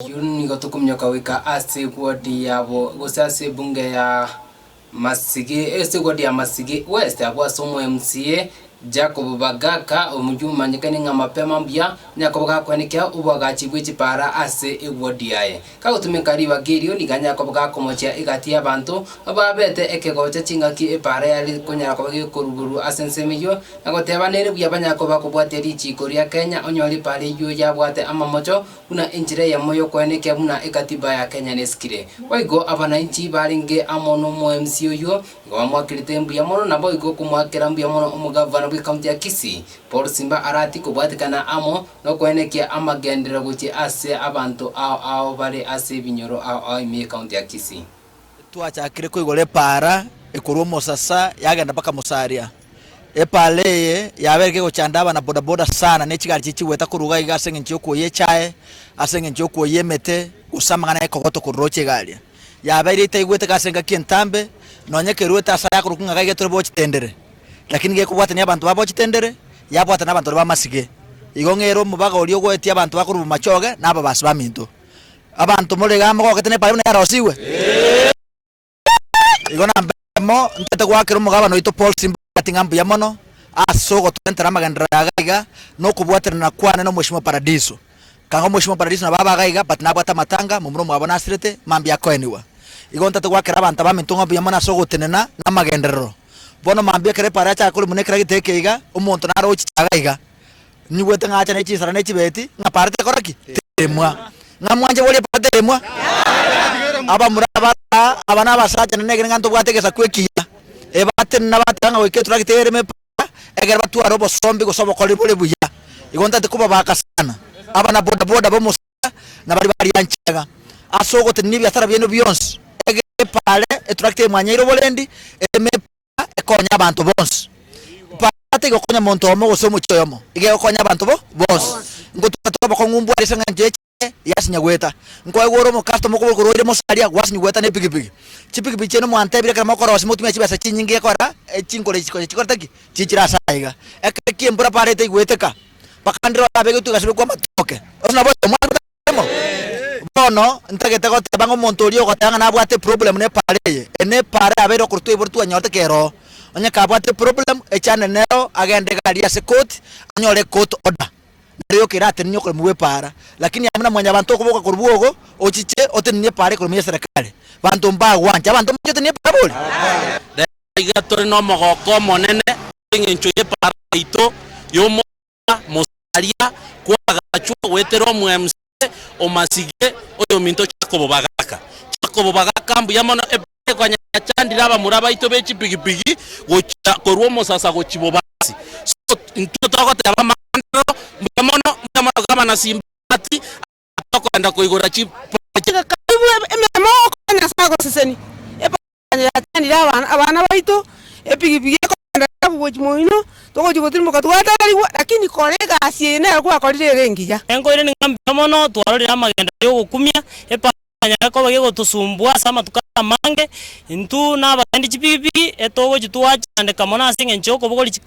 Ayio nigo tokominyoka goika ase ewodi yabo, gose ase ebunge ya Masige, ase ewodi ya Masige West, abwo ase omo MCA Jacob Bagaka, omoyio omanyekane ng'a mapema mbuya, onye koba gakwenekia oboagachi bwe chipara ase ewodi yaye. Kagotumeka ribaga erio nigo anyare koba gakomochia egati y'abanto babete ekegocha chingaki epaara yare konyara koba gekoruborwa ase ensemo eyio, na goteba nere buya banyare koba bakobwatia richiiko ria Kenya onyore epaara eyio yabwate amamocho buna enchera eyemo y'okoenekia buna ekatiba ya Kenya nesikire. Boigo abanainchi barenge amo n'omo-MC oyio nigo bamoakerete mbuya mono naboigo komoakera mbuya mono omogavana bw'ecounty ya Kisii, Paul Simba Arati kobwatekana amo nokoenekia amagenderero gochia ase abanto ao ao bare ase ebinyoro ao ao ime y'ecounty ya Kisii. Twachakire koigora epaara ekorwa omosasa yagenda mpaka mosaria. Epaara eye yabeire kegochanda abana bodaboda sana ne chigari chiria chigoeta korwa iga iga ase eng'encho yokoyia echae, ase eng'encho yokoyia emete, gose amang'ana ya ekogoto korwa roche iga aria. Yabeire etaigwete ase engaki entambe, nonye keruete ase aya akorokwa ng'a iga iga tore bochitendere, lakini gekobwatania abanto ba bochitendere, yabwatana abanto baria b'amasige. Igo ng'ere omobaga oria ogoetia abanto bakorwa bomachoge na ababasi baminto. Abanto more iga mogokete ne epaara buna yarosigwe? Igo nambemo ntete goakera omogabana oito Paul Simbati ng'a mbuya mono ase ogotorentera amagenderero aya iga iga na okobwaterana kwane na omweshimiwa Paradiso. Kanga omweshimiwa Paradiso nabo abe iga iga but nabwate amatanga momura omwabo nasirete mambia akoenigwa. Igo ntete goakera abanto abaminto ng'a mbuya mono ase ogotenena na amagenderero. Bono mambia ekero epaara yachaka korwa buna ekero gete iga, omonto nare ochicha iga iga. Nyigwete ng'a acha ne chinsara ne chibeti, ng'a paara tekora ki? Teremwa. Ng'a mwanche boria paara teremwa? Abamura aba aba na abasacha naende negene ng'a ntobwate egesaku ekiya, ebatenena bateba ng'a goika eturagete ereme epaara, ekero batware obosombi gose obokoreri bore buya. Igo ntagete kobabaka sana, abana boda boda b'omosacha na baria barianchega, ase ogotenenia ebiasara biaino bionsi, egere epaare eturagete emwanyeire oborendi, ereme epaara. ekonye abanto bonsi. Epaara tegokonya monto oyomo gose omochie oyomo, iga egokonya abanto bo bonsi. Ngotwara tore obokong'u mbware ase eng'encho ye chiaye yasinya goeta. Nkoegwa ore omokastoma okoboka korwa oire mosaria gwasinya goeta ne epikipiki. Chipikipiki chiaino mwantebire ekero mokorosia motumia chibesa chinyinge gekogera chinkoro echi konya chikorete ki? Chichire ase aya iga. Ekero kia embura paara etaigweteka, mpaka ndire orabegetwe egasi bekwa amatoke. Gose nabo oyo Bono ntagete goteba ng'a omonto oria ogoteba ng'a nabwate eproblem na epaara eye, eye nepaara yabeire okorwa twaiborwa twanyorete kera oo. Onye kabwate eproblem, echane nero agende iga aria ase court, anyore ecourt order, nero yoka eratenenie okoremwa bwa epaara. Lakini aye buna mwanyabanto okoboka korwa bwogo, ochiche otenenie epaara ekoremwa ya eserekari, banto mbagwancha. Abanto mbanche otenenie epaara bori? Rero iga tore nomogoko omonene ase eng'encho y'epaara yaito y'omo. Mosaria kwagachwa goetera omo-MC omasige oyominto Jakobo bagaka. Jakobo bagaka mbuya mono ebare konya yachandire abamura baito be chipigipigi gochia korwa omosasa gochia bobasi. So intwe togoteba amagenderero mbuya mono mbuya mono gavana Simbati tokoenda koigora Karibu emeremo ogokora Nyasae agosesenie. Epara yachandire abana abana baito, epigipigi ekogenda tabu gochia moino, togochia gotirimboka twatarigwa, lakini kora egasi eye nero gwakorire ere engiya. Nkoirania ng'a mbuya mono twarorire amagenda y'ogokumia, epara yanyare koba gegotosumbua ase amatuko amange, intwe na abagendi chipigipigi, etogochia twachandeka mono ase eng'encho y'okobogoria.